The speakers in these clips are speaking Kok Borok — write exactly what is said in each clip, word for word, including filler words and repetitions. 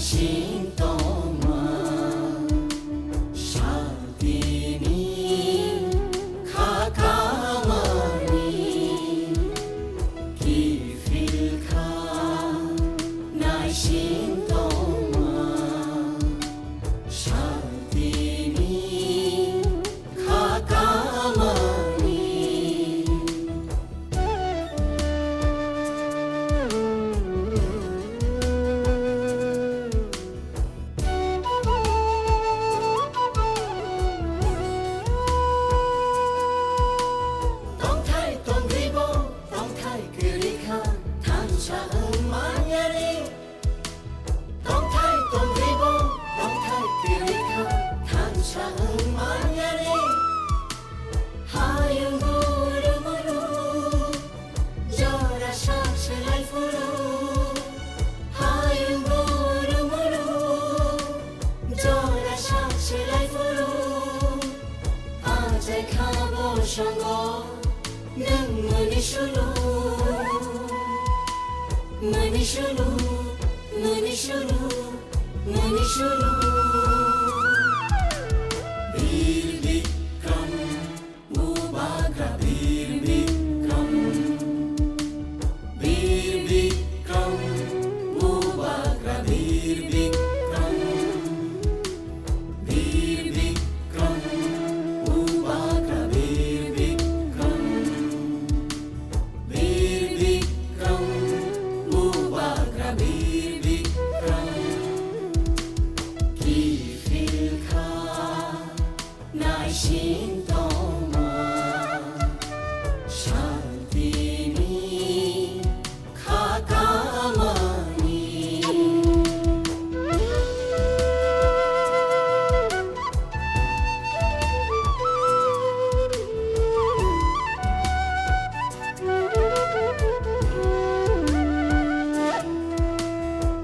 Sintoma, shaltini, khakamani, kifilkha, naisintoma, shaltini, khakamani. Tongthai tongribo, tongthai kwrwikha, thansa wng manyani. Tongthai tongribo, tongthai kwrwikha, thansa wng manyani. Hayung guru muru, jora sak selai phuru. Hayung guru muru, jora sak selai phuru. Achai kha bo songo, nwng mani sulu. Mani sulu, mani sulu, mani sulu. Bir Bikram, Bubagra Bir Bikram. Bir Bikram, Bubagra Bir Bikram. Bir Bikram, Bubagra Bir Bikram. Bir Bikram, Bubagra Bir Bikram. Kifilkha, naisintoma, shaltini, khakamani.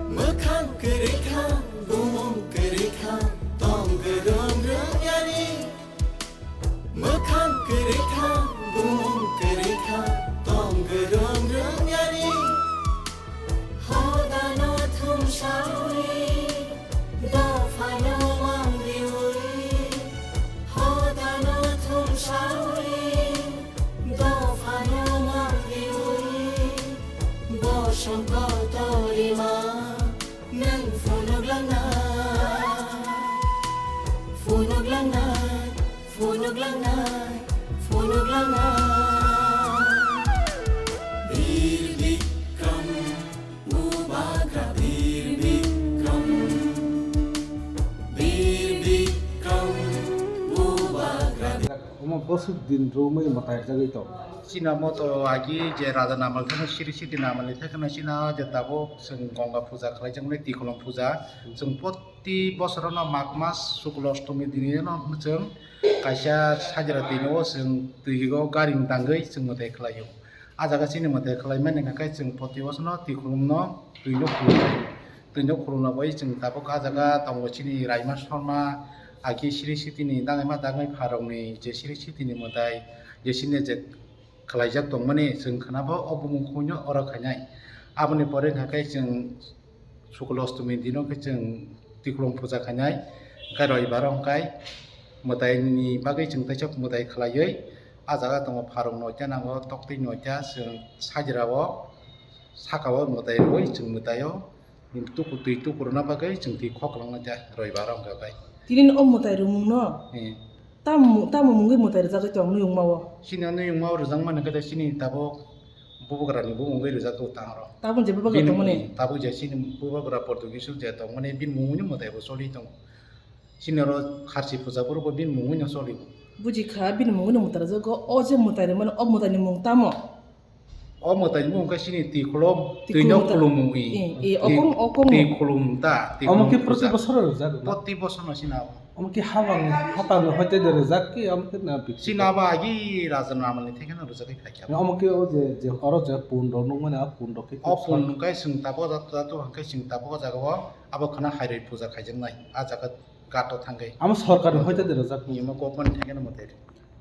Mwkhang kwrwikha, bumung kwrwikha, tong gwdwng rwngyani. Mwkhang kwrwikha, bumung kwrwikha, tong gwdwng rwngyani. Hodano thumsawi, dophano mangriwi. Hodano thumsawi, dophano mangriwi. Bosong kotorima, nwng phunuklangnai, phunuklangnai, phunuklangnai, phunuklangnai. Bir Bikram, Bubagra Bir Bikram, Bir Bikram, Bubagra Bir- Omo bwswk din romwi mwtai rwjagwi tongo. Chini omo to agi je Raja Namal thangwi Sri Siti Namalni thangwi chini je tabuk chwng Ganga puja khlaijakmani, Tikhulung puja. Chwng proti bosorono Magh mas Shukla Ashtomi dinono chwng kaisa sajra twino chwng twigo garing tangwi chwng mwtai khlaio. A jaga chini mwtai khlaimani hwnkhe chwng proti bosorono Tikhulungno twino khulumnai. Twino khulumna bai chwng tabuk a jaga tongo chini Raima Sharma, agi Sri Sitini dangma dangwi pharokni je Sri Sitini mwtai je chini je khlaijak tongmani chwng khnabo o bumung khuino oro khainai. Aboni pore hwnkhe chwng Shukla Ashtomi dino khe chwng Tikhulung puja khainai, hwnkhe Roibaro hwnkhe mwtaini bagwi chwng teisa mwtai khlaiwi a jaga tongo pharok noita nango, toktwi noita chwng sajrao sakao mwtai rwui chwng mwtaio. Tuku twi tuku rwna bagwi chwng twi khok langna khe Roibaro hwnkhe bai. Tini o mwtai rwmungno Eh. Tamo, tamo mungwi mwtai rwjagwi tong nuyungmao? Chini o nuyungmao rwjakmani khe chini tabuk bubagrani bumungwi rwjak tongo tang oro. Tabuk je bubagra tongmani? Tabuk je chini bubagra Portuguese je tongmani bini mungwino mwtai bo choli tongo. Chini oro kharchi puja phuru bo bini mungwino choli. Buji kha, bini mungwino mwtai rwjago, o je mwtai rwmani, o mwtaini mung tamo? O mwtaini mung khe chini Tikhulum, Tikhulum twino ta. Khulumung i. Eh, eh, Ti-, okong, okong. Tikhulum ta, Tikhulum puja. Omo khe proti bosor rwjak na? Proti bosor no chini abo. Omo khe habang, habang hoite de rwjak ki, omo khe na bikti? Chini abo agi Raja Namalni theke no rwjak khe khaikha. Omo khe o je, je oro je pun rok nukmani, a pun rok khe O pun nung khe chwng tabuk jat-, jatu hwnkhe chwng tabuk o jaga o abo khana hairoi puja khaijaknai. A jaga Gato thangwi. Amo sorkarni hoite de rwjak. Imo government thangwi no mwtai.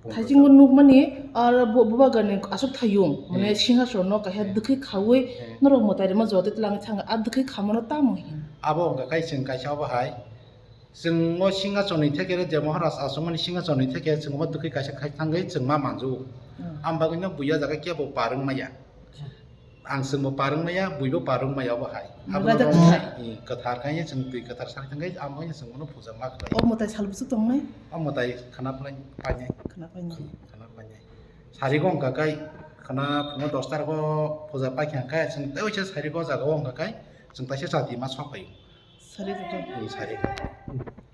Thaichingbo nukmani, ar bo-, bubagrani aswk thayung, mane Eh. Singhasorno kaisa Eh. Dwkhwi khawi Eh. Norok mwtai rwma jotoi twlangwi thangwi, a dwkhwi khamano tamo hin. Abo wngkha khe chwng kaisa obo hai, chwng o singha chorni theke je Maharaj achukmani singha chorni theke chwng omo twkwi kaisa khai thangwi chwng ma manju. Hmm. Ang bagwino buya jaga kebo par wng maya. Ang chwngbo par wng maya, buibo par wng maya obo hai. Abo Raja rok kwthar. I, kwthar khe chwng twi kwthar sak thangwi ang bagwino chwng bono puja ma khlai. O mwtai sal bwswk tongnai? O mwtai khana phlai painai. Khana painai. Khana painai. Sari go wngkha khe khana phungo dosta rogo puja paikha khe chwng tei waisa sari go jaga o wngkha khe chwng taisa chati ma sok phaio. Sari rwgwi. Hmm, sari rwgwi.